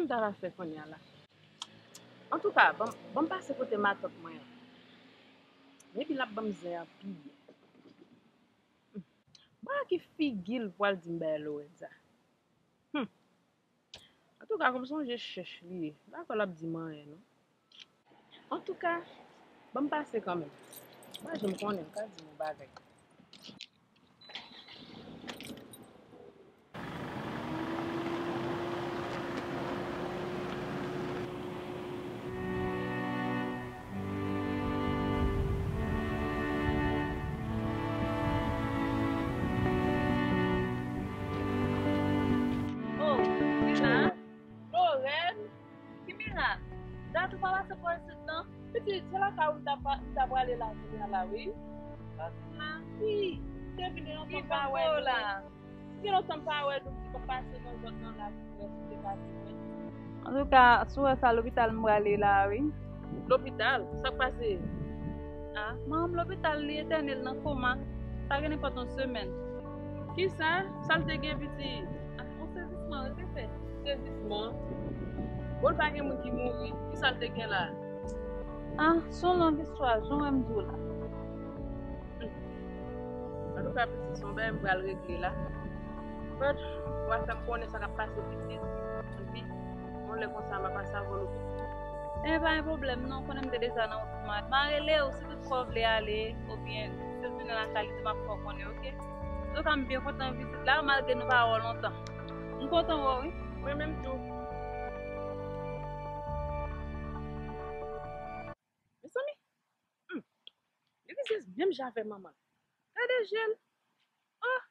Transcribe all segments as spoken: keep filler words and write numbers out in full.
M ta va fè kounye a la. Antouka, ban m, ban m pase kote matant mwen an. Epi l ap ban m zen anpil. Mwen ki figi l pral di m bay Lorenza. Hmm. Antouka, kòm se yon je chèch li ye, m pa kwè l ap di m anyen, non. Antouka, ban m pase kanmenm. M pa janm konnen, m ka di m yon bagay. Oh, Kimira. Lorraine. Kimira. Dat ou pa pase bò isit non? Pitit, se lakay ou m ta pra-, m ta prale la kounye a la, wi. Wi, m te vin yon tan pa wè nou. Gen lontan m pa wè nou, m di m ap pase nan zòn nan la pou wè si w te ka di mwen. Antouka, si w wè sa, lopital m prale la, wi. Lopital? Sa k pase? Ah, manman m lopital, li etène, l nan koma. Sa gen nenpòt yon semèn. Kisa? Sa l te gen, pitit? Ah, yon sezisman, wi, se fè. Sezisman? Bon, pa gen moun ki mouri. Kisa l te gen la? Ah, se yon long istwa, jan w wè m di w la. Antouka, pitit, se yon bagay m pral regle la. But, w a fè m konnen sa k ap pase pitit, epi, yon lè konsa, m a pase avè w lopital. E pa gen pwoblèm, non, konnen m te deja nan wout mwen. M a rele w, si toutfwa w vle ale, oubyen, si w vin lakay li, m ap fè w konnen, oke? Antouka, m byen kontan vizit la, malgre nou pa wè w lontan. M kontan wè w, wi. Mwen menm tou. Mezanmi, hmm, li rizye menm jan avè manman l. Gade je l. Oh,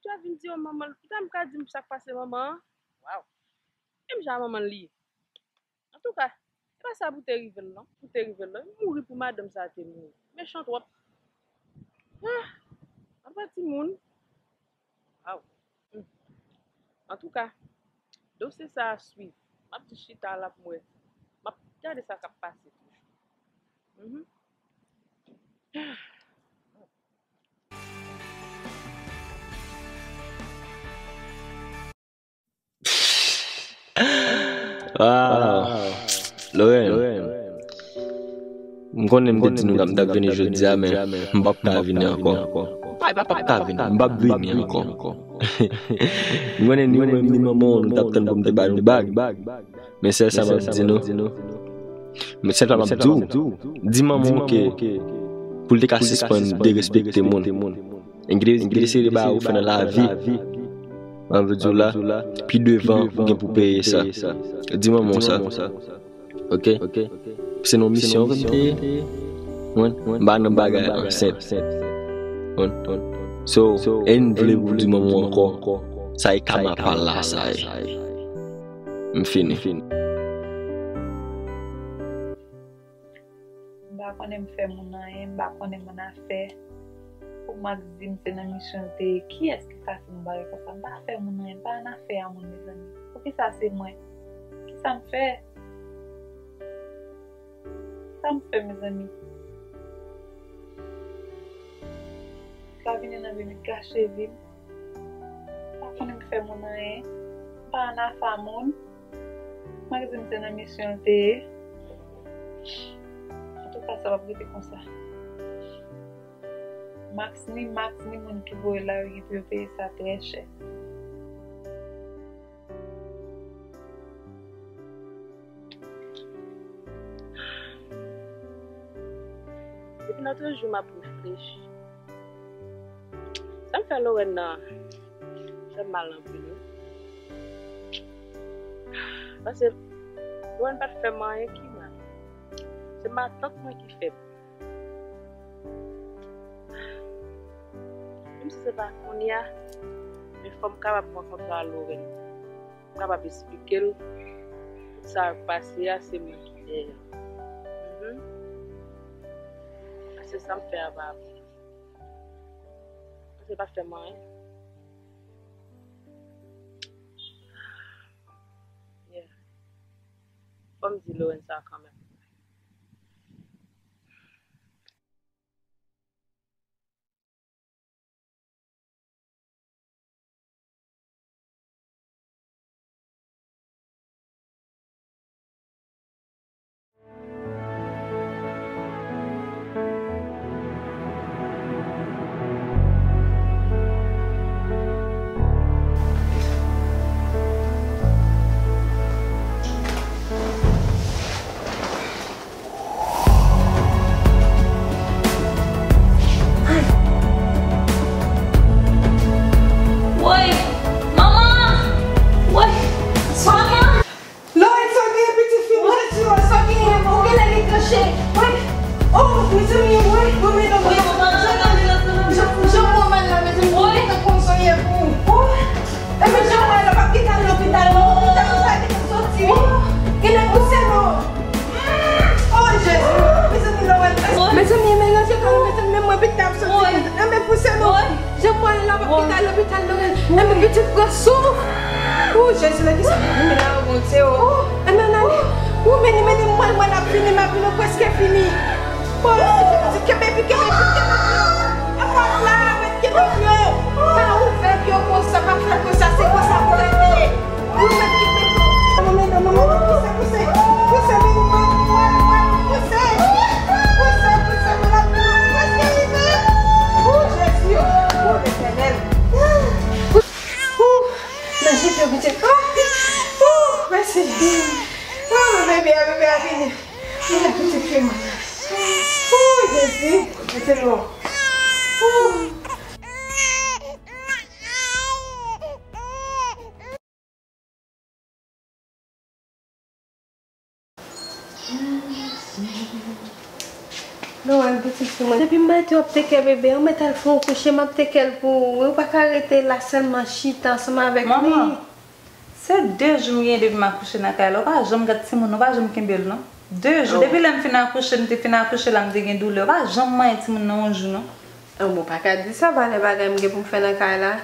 li ta vin di yo manman l, li ta m ka di m sa k pase manman an. Waw. Menm jan manman l li ye. Antouka, se pa sa pou te rive l non. Pou te rive l non. Li mouri pou madanm sa te mouri. Mechan twòp. Ah, apa timoun. Waw. Hmm. Antouka, dosye sa a swiv. M ap di chita la pou m wè. M ap gade sa k ap pase toujou. Mhm. Wow. Lorraine, m konnen m te di nou m t ap vini jodi a, men m p ap ka vini ankò. Pa, pa, p ap ka vini, m p ap vini ankò. M konnen ni ou menm ni manman w, nou t ap tann pou m te ba nou bag. Men sèl sa m ap di nou. Men sèl sa m ap di w, di manman w ke pou l te ka sispann derespekte moun. Gen de, gen de seri de bagay ou fè nan lavi, m anvi di w la, pi devan ou gen pou peye sa. Di manman w sa. Oke? Se nan misyon ke m te ye. Mwen, m pa nan bagay ansent. Mwen, so, e m vle pou di manman w ankò, sa e kama pa la sa ye. M fini. M pa konnen m fè moun anyen, m pa konnen moun afè. Pou Max di m se nan misyon l te ye, kiyès ki ka fè m bagay konsa? M pa fè moun anyen, m pa nan afè a moun, mezanmi. Poukisa se mwen? Kisa m fè? Sa m fè, mezanmi? Sa vini nan vi m, gache vi m. Pa konnen m fè moun anyen. M pa nan afè a moun. Max di m se nan misyon l te ye. Antouka, sa p ap rete konsa. Max, ni Max, ni moun ki voye l la, yo gen pou yo peye sa trè chè. Depi lòt jou, m ap reflechi. Sa m fè Lorraine nan fè m mal anpil, wi. Paske Lorraine pa t fè m anyen ki mal. Se matant mwen ki fè m. Menm si se pa kounye a, men fò m kapab rankontre a Lorraine. M kapab esplike l tout sa k pase a, se mwen ki dèyè. Mhm. Se sa m fè a pa apre. Se pa fè m anyen. Yeah. Fò m di Lorraine sa kanmenm. Enben, pitit, pran souf. O, Jezi, nan kisa m ap viv la, o Bondye, o. Enben, ale. O, men li, men li, mwen, mwen, l ap fini, m ap vin, nou prèske fini. Bon, pitit, kenbe, kenbe, kenbe, kenbe. E pa la, mèt kenbe pye. Pa ouvè pye konsa, pa fè l konsa, se konsa pou rete. Ou mèt kenbe pye. Manman, non, manman, non, pouse, pouse. Pouse, men, mwen, mwen, mwen, pouse. Pouse, pouse, men, la, pouse, pouse, pouse. O, Jezi, o, o, Letènèl. Ouh, nan jip yo, pitit. Ouh, mèsi. Ouh, bebe a, bebe a vini. Mwen pitit fi mwen. Ouh, Jezi, mete lò. Ouh. Lorèl, pitit fi mwen. Depi m mete w ap tekè bebe a, ou mèt al fè yon kouche, m ap tekè l pou ou. Ou pa ka rete la sèlman chita ansanm avèk li. Manman, se de jou m gen depi m akouche nan kay la. Ou pa janm gad timoun nan, ou pa janm kenbe l non. De jou. Depi lè m fin akouche, m te fin akouche la, m te gen doulè. Ou pa janm manyen timoun nan yon jou non. An, bon, pa ka di sa, valè bagay m gen pou m fè nan kay la.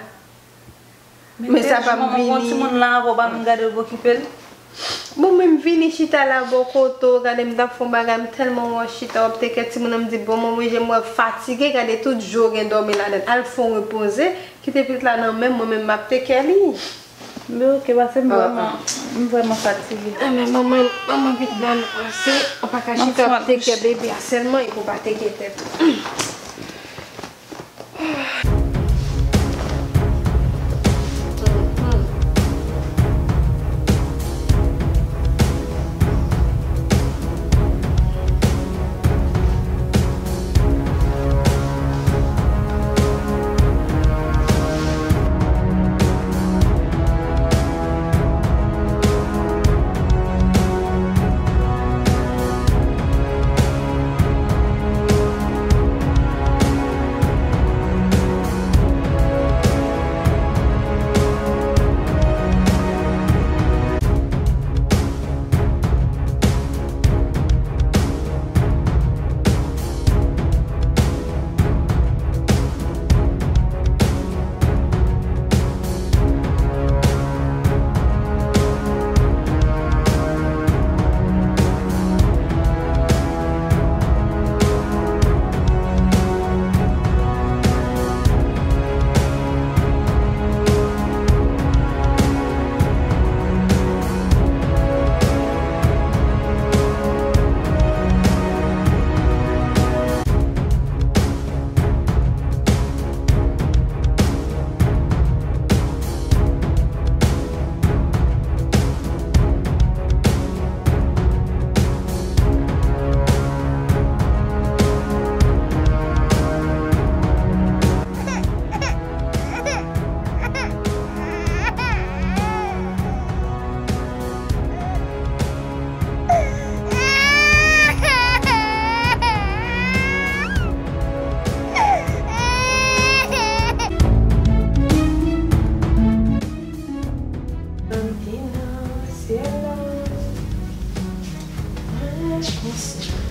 Men sa pa m vini. Timoun la avè w, pa menm gade l pou okipe l. Bon, men m vini chita la bò kote w, gade m t ap fè yon bagay, m tèlman wè w chita w ap tekè timoun nan, m di bon, mwen menm jan m wè fatige, gade tout jou w gen dòmi ladan l. Al fè w repoze, kite pitit la nan men m, mwen menm m ap tekè li. Men oke, pase m vrèman, m vrèman fatige. Enben manman, manman pitit la nou pase, ou pa ka chita w ap tekè bebe a sèlman, epi w pa tekè tèt ou.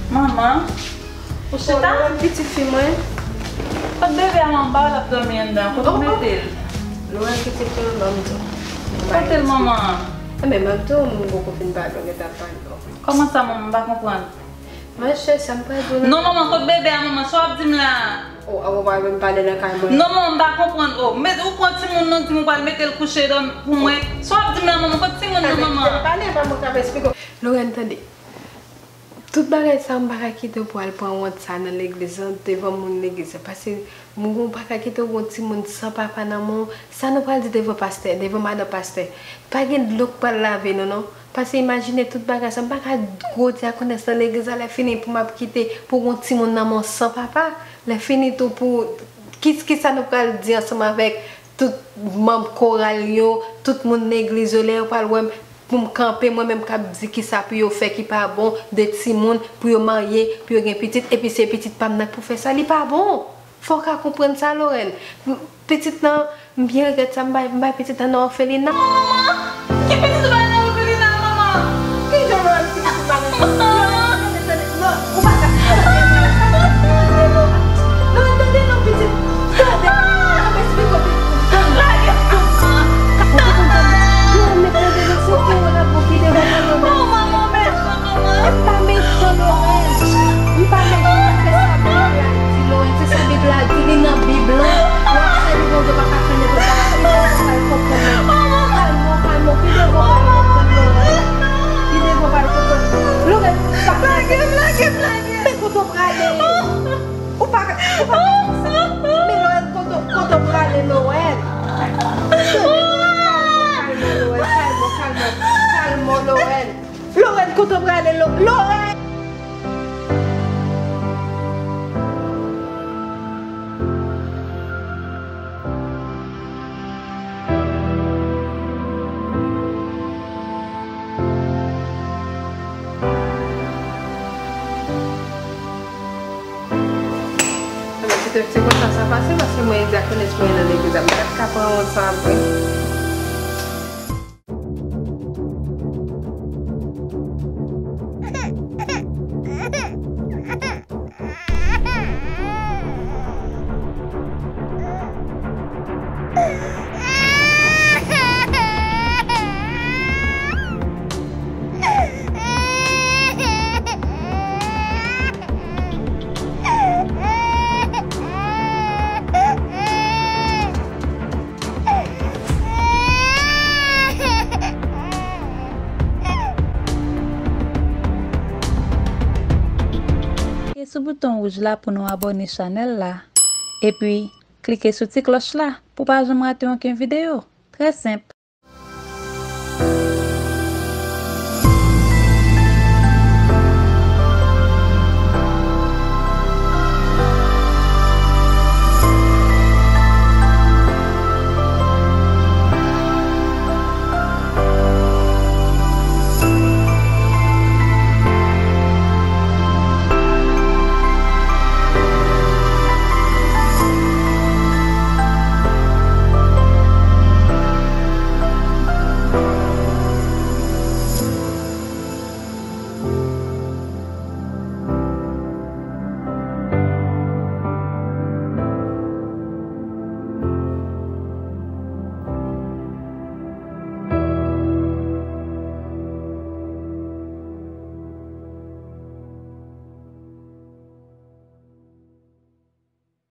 Manman, ou chita? Lorèl, pitit fi mwen. Kot bebe a manman, l ap dòmi anndan. Kot ou mete l? Lorèl, pitit fi mwen, ban m di w. Kote l manman? Enben, ban m di w, m poko fin pale w, gen t ap pale w. Kòman sa manman, m pa konprann? Monchè, sa m pral di w la. Non manman, kot bebe a manman? Sa w ap di m la? O, a, ou pa menm pale nan kay mwen. Non manman, m pa konprann o. Men ou pran timoun nan, di m ou pral mete l kouche dòmi pou mwen. Sa w ap di m la manman? Kot timoun nan manman? Pale, pa mwen k ap eksplike w. Lorèl, tande. Tout bagay sa, m pa ka kite w pou al pran wont sa nan legliz lan, devan moun legliz lan. Paske m gon pa ka kite w gon timoun san papa nan men w. Sa nou pral di devan pastè, devan madan pastè? Pa gen dlo k pral lave nou non. Paske imajine tout bagay sa, m pa ka gwo dyakonès nan legliz la, lè fini pou m ap kite pou gon timoun nan men w san papa. Lè fini tou pou ki, kisa nou pral di ansanm avèk tout manm koral yo, tout moun legliz yo, lè yo pral wè m, pou m kanpe, mwen menm k ap di kisa pou yo fè ki pa bon, de timoun, pou yo marye, pou yo gen pitit, epi se pitit pa m nan k pou fè sa, li pa bon. Fò w ka konprann sa, Lorèl. M, pitit nan, m byen regrèt sa, m bay, m bay pitit nan nan òfelina. Manman! Ki pitit ou bay nan òfelina, manman? Ki jan Lorèl pitit ou bay nan òfelina? Lorèl, tande, tande, non, ou pa ka. Lorèl, tande, non, pitit. Tande, m ap eksplike w, pitit. Tande. Men Lorèn, kote, kote w prale, Lorèn? Kalme, Lorèn, kalme, kalme, kalme, kalme, Lorèn. Lorèn, kote w prale, Lo-, Lorèn? Mwen kite se konsa sa pase, paske mwen e dyakonès mwen nan legliz la. Mwen pa t ka pran wont sa apre. Klike sou bouton wouj la pou nou abòne chanèl la. Epi, klike sou ti klòch la pou pa janm rate okenn videyo. Trè senp.